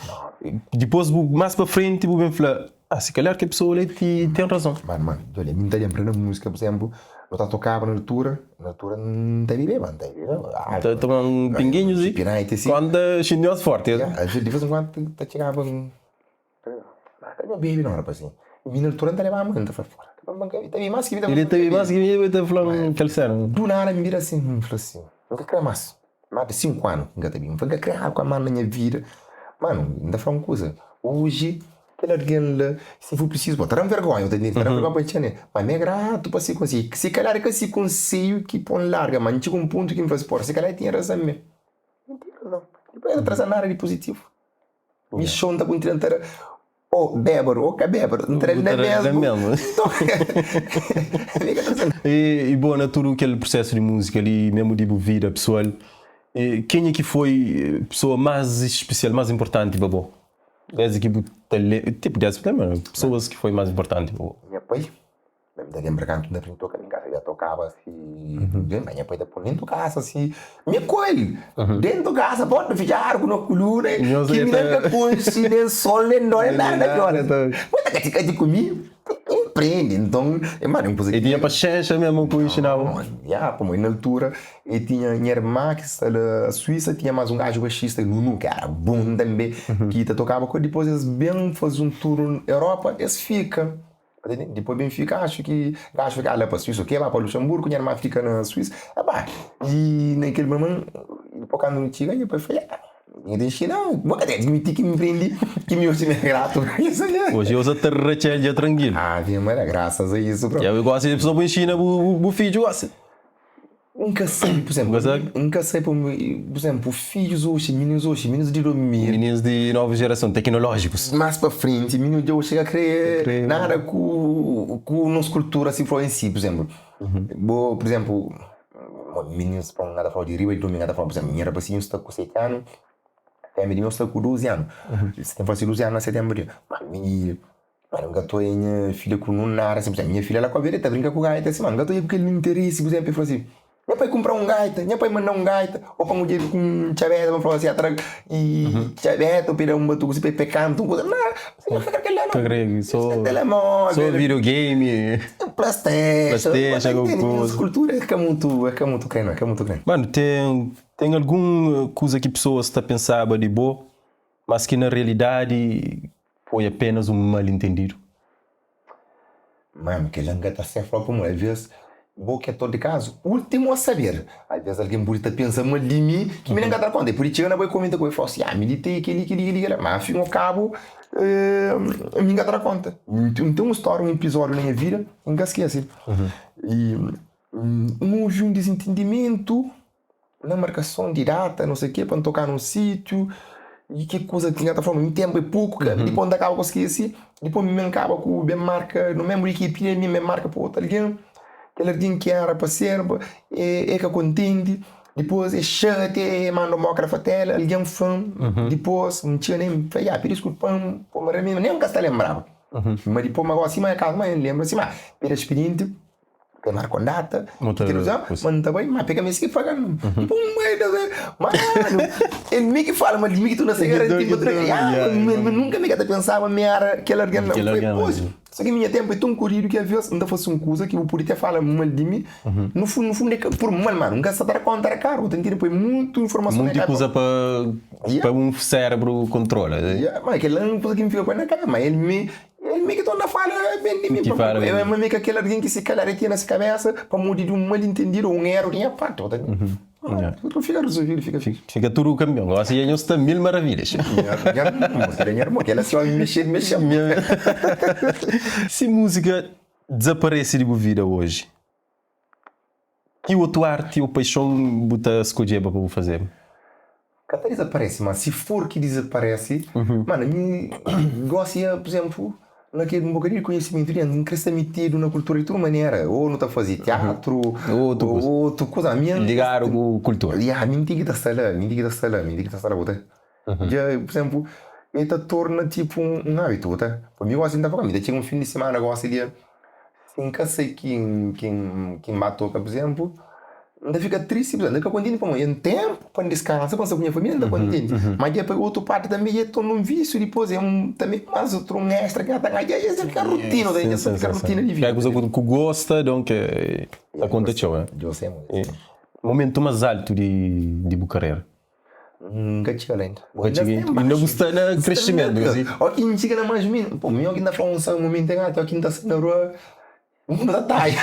S2: Dipôs bu más pa frenti bu ben fla, ah, si kalhar kel pesoa li ti ten razon.
S3: Mano, mano, djobe, mi N ta lenbra na múzika, pur izénplu, nu ta tokaba na altura, na altura N ta bebeba, N ta bebeba
S2: alku. Ta toma un pinguinhu si, konta xinti más fórti.
S3: Ya, di vez en kuandu ta txigaba un Ka nho bebe não, rapazinho. Mi na altura N ta leba mãe, N ta fla, fora, ta bebe más ki mi,
S2: ta bebe más ki mi, ta fla-m kel sena.
S3: Du nada mi bira asin, N fla asin, N ka kre más. Más di 5 anu ki N ka ta bebe. N fla, N ka kre alku a más na nha vida. Manu, N ta fla un kuza, oji kel algen la, si for prisizu, bo ta da-m vergonha, bo ta ntende? Ta da-m vergonha pa N txia nel. Ma mi é gratu pa si konsedju. Si kalhar é ka si konsedju ki po-m larga, ma N txiga un pontu ki N fla si, pora, si kalhar el tinha razan mê. El tinha razan. Dipôs el ka traze nada di puzitivu. Mi xon ta kontinua ta da ô bébadu ô ka bébadu, N ta da-l na mesmu. Nton, mi ka ta traze.
S2: I bo na tudu kel prusésu di múzika li, mésmu di bu vida pesoal, kenha ki foi pesoa más spesial, más inportanti pa bo? Désdi ki bu ta lenbra, tipu désdi ki bu ta lenbra, pesoas ki foi más inportanti pa bo?
S3: Nha pai. Mi ta lenbra kantu N ta prende toka na kasa, ja tokaba si ben, ma nha pai ta pun dentu kasa si, mi ku el dentu kasa, porta fitxadu ku no kuluna, ki mi nen ka konxe nen sol nen dó nen nada na viola. Bo ta kati kati ku mi, N prende. Nton, e manda un kuza
S2: ki. E tinha paxénxa mésmu ku inxinaba?
S3: Ya, pamodi na altura e tinha nha irma ki sta la Suísa, tinha más un gaju baxista, Nunu, ki éra bon tanbe, ki ta tokaba ku el. Dipôs es ben faze un tur Europa, es fika. Dipôs ben fika axu ki gaju fika la pa Suísa, ke ba pa Luxemburgo, nha irma fika na Suísa. Aba, i na kel momento, dipôs kandu nu txiga, nha pai fla, ya, nha ta inxina-u, bo ka ten admiti ki N prendi, ki mi oji mi é gratu pa isu.
S2: Oji eu sa ta ratxa-l dja trankil.
S3: Ave Maria, grasas a isu.
S2: Ya, gosi é sô bu inxina bu fidju gosi.
S3: N ka sabe, pur izénplu,
S2: Bu ka sabe?
S3: N ka sabe pamodi, pur izénplu, fidjus oxi, mininus oxi, mininus di 2000.
S2: Mininus di novu jerason, teknolójikus.
S3: Más pa frenti, mininu dja oxi ka kre nada ku ku nos kultura si fla en si, pur izénplu, bo, pur izénplu, mininus pa N ka ta fla di riba di 2000 N ka ta fla, pur izénplu, nha rapasinhu sta ku 7 anu, fêmia di meu sta ku 12 anu, si ten fase 12 anu na setenbru li, ma mi. Mano, N ka ta oia nha filha ku nun nada si, pur izénplu, nha filha la ku abel el ta brinka ku gaita si, ma N ka ta oia ku kel interesi, pur izénplu, el fla si, Nha pai kunpra un gaita, nha pai manda un gaita, ô pa N odja el ku un txabeta, pa N fla si, atra i txabeta ô pa el da un batuku si pa el kanta un kuza, nada, N ka kre kel-la
S2: Ka kre, so
S3: telemóvel,
S2: videogame,
S3: playstation,
S2: playstation,
S3: nos kultura é ka mutu, é ka mutu kre no, é ka mutu kre.
S2: Mano, ten ten algun kuza ki pesoas ta pensaba di bo, mas ki na realidadi Foi apenas un mal entendidu.
S3: Mano, kel-la N ka ta ser fla pamodi alvês bo ki é ator di kazu, últimu a saber. Alvês algen pode ta pensa mal di mi ki mi nen ka ta da konta. El pode txiga na bo i komenta ku bo i fla si, ah, mi li ten kel-li, kel-li, kel-li, kel-la. Má afin ô kabu, mi N ka ta da konta. N ten un stória, un epizódiu na nha vida ki N ka skese. I N ovi un dizintendimentu. Na markason di data, no sei ke, pa N toka nun sitiu i ki kuza ki N ka ta fla ma mi tenpu é poku ka dipos N ta kaba ku skese, dipos mi N kaba ku ben marka no mesmu ekipi mi ben marka pa otu algen, kel algen ki era pa serba e ka kontenti, dipos e xatia e manda un boka na fatela, algen fla-m dipos N txiga na el N fla ya pidi diskulpa-m pabia nen N ka sta lenbraba ma dipos ma gosi ma e kaza ma N lenbra si ma pera spirienti. Pe marka un data, ma N ta bai, ma pe ka meste ki paga-m. Tipo, mano, é mi ki fala, ma mi ki torna se garanti pa tra. Ya, ma nunka mi ka ta pensaba mi era kel algen la. Foi pois, só ki minha tempu é tão koridu ki aves N ta fasi un kuza ki bu pudi te fala mal di mi. No fundu, no fundu é ka por mal, mano, N ka sa ta da konta da karu, bu ta ntende? Poi mutu informason na
S2: Munti kuza pa pa un sérebru kontrola.
S3: Ya, ma kel la é un kuza ki N fika ku el na kabesa, ma el mi. El mi ki torna fala ben di mi,
S2: Ki fala ben di
S3: ma mi ka kel algen ki si kalhar el tinha na si kabesa pamodi di un mal entendidu ou un eru di nha parti. Bo ta Tudu fika resolvidu, fika fixi.
S2: Fika tudu kanpion. Gosi dja nhos sta mil maravilhas.
S3: Nha irmon, kel nha irmon, kel si omi mexel, mexel.
S2: Si múzika dizaparese di bu vida oji, Ki otu arti ô paixon bu ta skodjeba pa bu fazeba?
S3: Ka ta dizaparese, ma si for ki dizaparese, mano, mi gosi ya, pur izénplu, na kel un bokadinhu di konhisimentu di antis, N kre sta metidu na kultura di tudu manera, ô nu ta faze tiatru,
S2: Ô otu kuza.
S3: ô otu kuza, ami N
S2: Ligadu ku kultura.
S3: Ya, mi N ten ki ta sta la, mi N ten ki ta sta la, mi N ten ki ta sta la, bu ta Dja, pur izénplu, el ta torna tipu un ábitu, bu ta. Pa mi gosi N ta fla, mi ta txiga un fin di simana gosi di Si N ka sai ki N ba toka, pur izénplu, N ta fika tristi, N ta fika kontenti pamodi N ten ténpu pa N diskansa, pa N sta ku nha família, N ta kontenti. Má dja pa otu parti tanbê dja torna un vísiu dipôs, é un tanbê más otru un extra ki N ta ganha. Dja fika rutina, dja fika rutina di vida.
S2: Kuza ki bu gosta, donk ta konta txeu. Momentu más altu di bu karera?
S3: N ka txiga la inda.
S2: Bu ka txiga inda. Inda bu sta na kresimentu, si?
S3: Ó ki N txiga na más mi, pô, mi ó ki N ta fla un sa momentu é gatu, ó ki N ta sai na rua, mundu ta taia.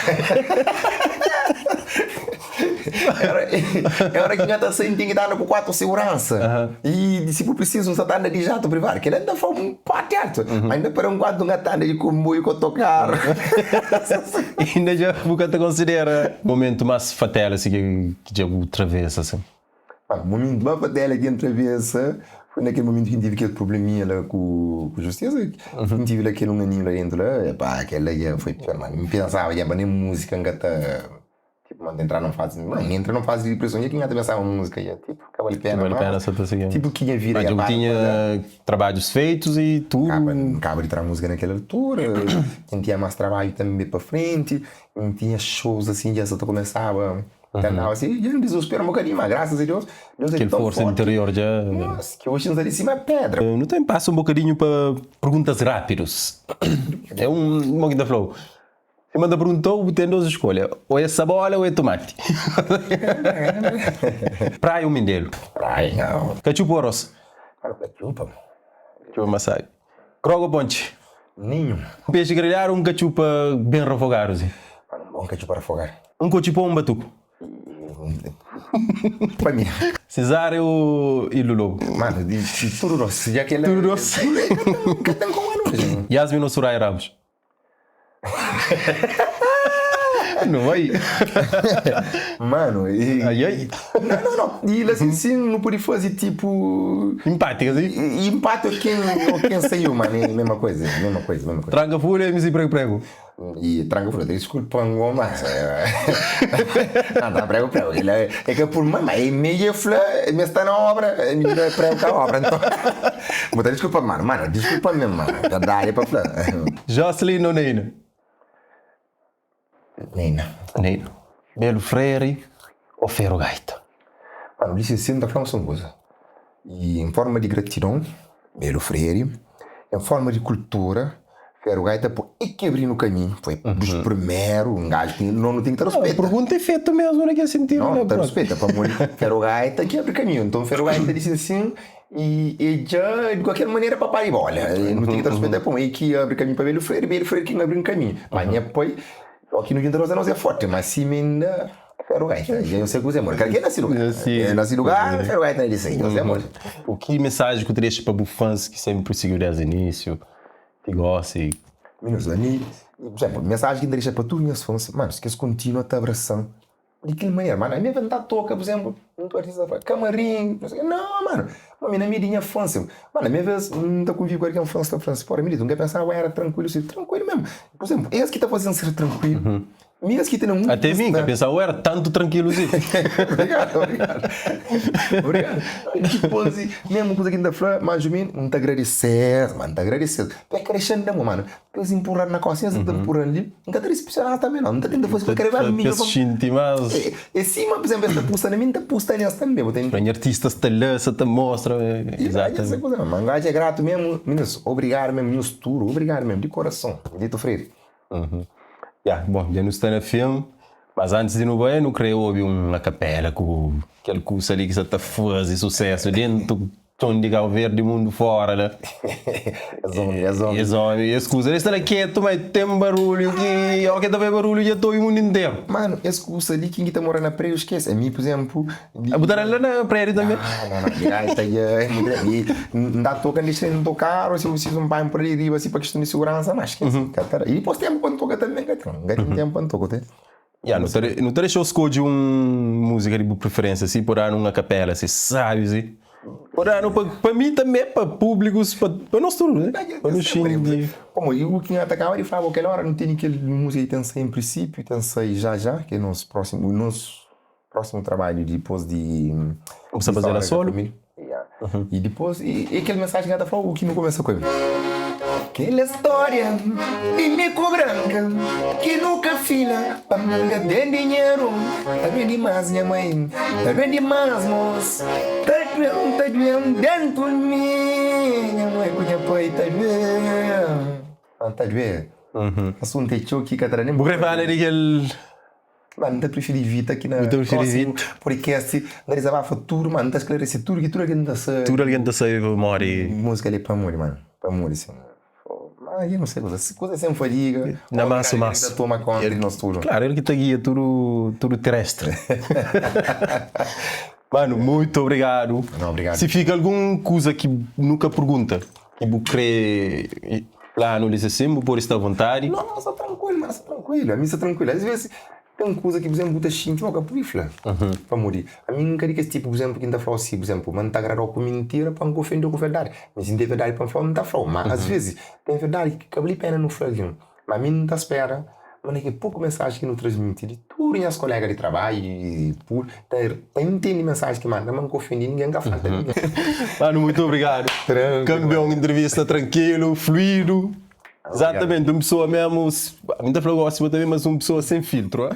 S3: É ora ki N ka ta sai, N ten ki ta anda ku 4 siguransa. I si bu prisizu, N sa ta anda di jatu privadu. Kel-la N ta fla un pati altu. Ma inda pa enkuantu N ka ta anda di konboiu ku otokaru.
S2: Inda dja bu ka ta konsidera momentu más fatela si ki dja bu travesa si?
S3: Pá, momentu más fatela ki N travesa foi na kel momentu ki N tive kel probleminha la ku ku justisa, ki N tive la kel un aninhu la dentu la, epá, kel la dja foi pior, mano. N pensaba dja ma nen múzika N ka ta, tipo, ma N ta entra nun fazi, ma N entra nun fazi di dipreson dja ki N ka ta pensaba múzika dja, tipo, ka bali pena
S2: Ka bali pena
S3: más,
S2: sa ta sigi.
S3: tipo ki nha vida
S2: Ma
S3: dja
S2: dja bu
S3: para
S2: tinha
S3: pa la.
S2: trabadjus feitus i tudu.
S3: Kaba, N kaba di tra múzika na kel altura, N tinha más trabadju tanbe pa frenti, N tinha shows asin dja sa ta kumesaba. Ta andaba si, dja N dizuspera un bokadinhu, ma grasas a Deus, Deus é
S2: Kel
S3: tão
S2: forsa
S3: forti.
S2: interior dja.
S3: Nossa, ki oji N sta di sima pedra.
S2: Nu ta pasa un bokadinhu pa perguntas rápidus. É un, mo ki N ta fla-u? Si ma N ta pergunta-u, bu ten dos skolha, ô é sabola ô é tumati. Praia ô Mindelu?
S3: Praia, nau.
S2: Katxupa ô arroz?
S3: Mano, katxupa.
S2: Katxupa más sábi. Kroga ô pontxi?
S3: Ninhun.
S2: Un pexi grelhadu ô un katxupa ben rafogadu si?
S3: Mano, un bon katxupa rafogadu.
S2: Un kotxi pon, un batuku.
S3: Pa mi.
S2: Cesária ô Ildo Lobo?
S3: Mano, di tudu dos. Dja kel.
S2: Tudu dos.
S3: Ka ten komu anu.
S2: Yasmin ô Soraya Ramos? Nu bai.
S3: Mano, e.
S2: Ai ai.
S3: Não, não, não. E assim, sim, não pode fazer tipo.
S2: Empate, quer dizer?
S3: Empate ou quem, ou quem saiu, mano. É a mesma coisa, mesma coisa, mesma coisa.
S2: Tranka Fulha, MC Prego Prego.
S3: E Tranka Fulha, desculpa, mas. Não, tá Prego Prego. Ele é, é que por mãe, mas é meio flor, me está na obra, é meio prego com a obra, então. Mas desculpa, mano, mano, desculpa mesmo, mano. Verdade é para flor.
S2: Jocelyn ou Neina?
S3: Neina.
S2: Neina. Belo Freire ou Ferro Gaita?
S3: Mano, disse assim, tá falando uma coisa. E em forma de gratidão, Belo Freire, em forma de cultura, Ferro Gaita, pô, e que abriu no caminho, foi dos primeiros, um gajo que não, não tem que ter
S2: A
S3: respeito.
S2: pergunta é feita mesmo naquele sentido,
S3: Não,
S2: né?
S3: tem respeito, para morrer. Ferro Gaita que abre caminho. Então, Ferro Gaita disse assim, e já, de qualquer maneira, papai, olha, não tem que ter respeito, pô, e que abre caminho para Belo Freire, Belo Freire que não abre um caminho. Mas, minha pai, aqui no Quinta Rosa não é forte, mas sim, ainda. Ferro Gaita, já eu sei que você amor. Quer que nasce lugar?
S2: Sim.
S3: Nasce lugar, Ferro Gaita disse aí, você amor.
S2: O que mensagem que tu deixas para os fãs que sempre seguiu desde o início, que gosta e...
S3: Meninos, a mim, por exemplo, mensagem que deixa para tu, minhas fãs, mano, se queres continua te abraçando. De que maneira, mano? A minha vontade toca, por exemplo, um artista fala, camarim, não sei o quê. Não, mano. Mano, na minha fãs, mano, a minha vez, não tá convivo com alguém fã, tá falando, porra, menino, não quer pensar, eu era tranquilo, assim, tranquilo mesmo. Por exemplo, esse que tá fazendo ser tranquilo, esse que tem um.
S2: Até mim, que pensava, eu era tanto tranquilo assim.
S3: Obrigado, obrigado. Obrigado. Depois, mesmo coisa que ainda fala, mais ou menos, não te agradecer, mano, te agradecer. É crescendo, mano. Eles empurrar na cozinha, eles empurrando ali. Não te decepcionar também, não. Não te tenta fazer qualquer coisa.
S2: Penso mas...
S3: E cima, por exemplo, esta pusta na minha, pusta nessa também.
S2: Tem artistas te lança, te mostra.
S3: Exatamente. Mano, gajo é grato mesmo. Meninos, obrigado mesmo, meninos, tudo. Obrigado mesmo, de coração. Dito Freire.
S2: Yeah, bom, já não está na filme, mas antes de ir no banho, não creio ouvir uma capela com aquele curso ali que você está fazendo sucesso dentro do de Cabo Verde, mundo fora, né?
S3: É zombie, é zombie.
S2: É zombie. Esse curso, ele está lá quieto, mas tem barulho que... Ó, que tá vendo barulho, já estou o mundo inteiro.
S3: Mano, esse curso ali, quem está morando na praia, esquece. A mim, por exemplo...
S2: A botar lá na praia também?
S3: Não, não, não. Tá aí, não dá toca, deixa não tocar, ou se você não vai por ali, riba, assim, para questão de segurança, mas esquece. E depois tempo quando toca também, cara. Não tem tempo quando toca, tem.
S2: Yeah, não te deixou escolher uma música de preferência, assim, por dar numa capela, assim, sabe, assim. Por dar, para mim também, para públicos, para nós tudo, né? Para nós xingue.
S3: Como eu que atacava e falava, aquela hora não tem aquele música que tem sei em princípio, tem sei já já, que é nosso próximo, o nosso próximo trabalho depois de...
S2: Você fazer a solo?
S3: E depois, e aquele mensagem que ela falou, o que não começa com ele. Aquela história de mico branca que nunca fila pra manga de dinheiro. Tá bem demais, minha mãe, tá bem demais, moço. Tá doendo dentro de mim, minha mãe, minha pai, tá doendo. Ah, tá doendo. Assunto é choque, Catarina.
S2: Vou gravar ali aquele...
S3: Mano, não preferi Vita aqui na.
S2: Eu preferi Vita.
S3: Porque assim, não desabafa tudo, mano, não esclarece tudo, que tudo alguém tá sabe.
S2: Tudo alguém tá sabe, morre.
S3: Música ali para morrer, mano. Para morrer, assim. Mas eu não sei, coisa, coisa sem fadiga.
S2: Na massa, massa.
S3: Toma conta de nós tudo.
S2: Claro, ele que te guia tudo, tudo terrestre. Mano, muito obrigado.
S3: Não, obrigado.
S2: Se fica alguma coisa que nunca pergunta, que você crê lá no assim, por estar à vontade.
S3: Não, não, está tranquilo, mano, está tranquilo. A mim está tranquilo. Às vezes tem coisa que, por exemplo, está xinte, mas eu para morrer. A mim não queria que esse tipo, por exemplo, que está falando assim, por exemplo, mas não está agradando com mentira para não ofender com verdade. Mas se tem verdade para falar, não está falando. Mas às vezes tem verdade que cabe pena no falar. Mas a mim não está espera. Mas é que pouco mensagem que não transmite de tudo minhas colegas de trabalho e por tá entende mensagem que manda, mas não ofende ninguém que fala.
S2: Mano, muito obrigado. Campeão, entrevista tranquilo, fluido. Exatamente, uma pessoa mesmo, muita falou gosto também, mas uma pessoa sem filtro.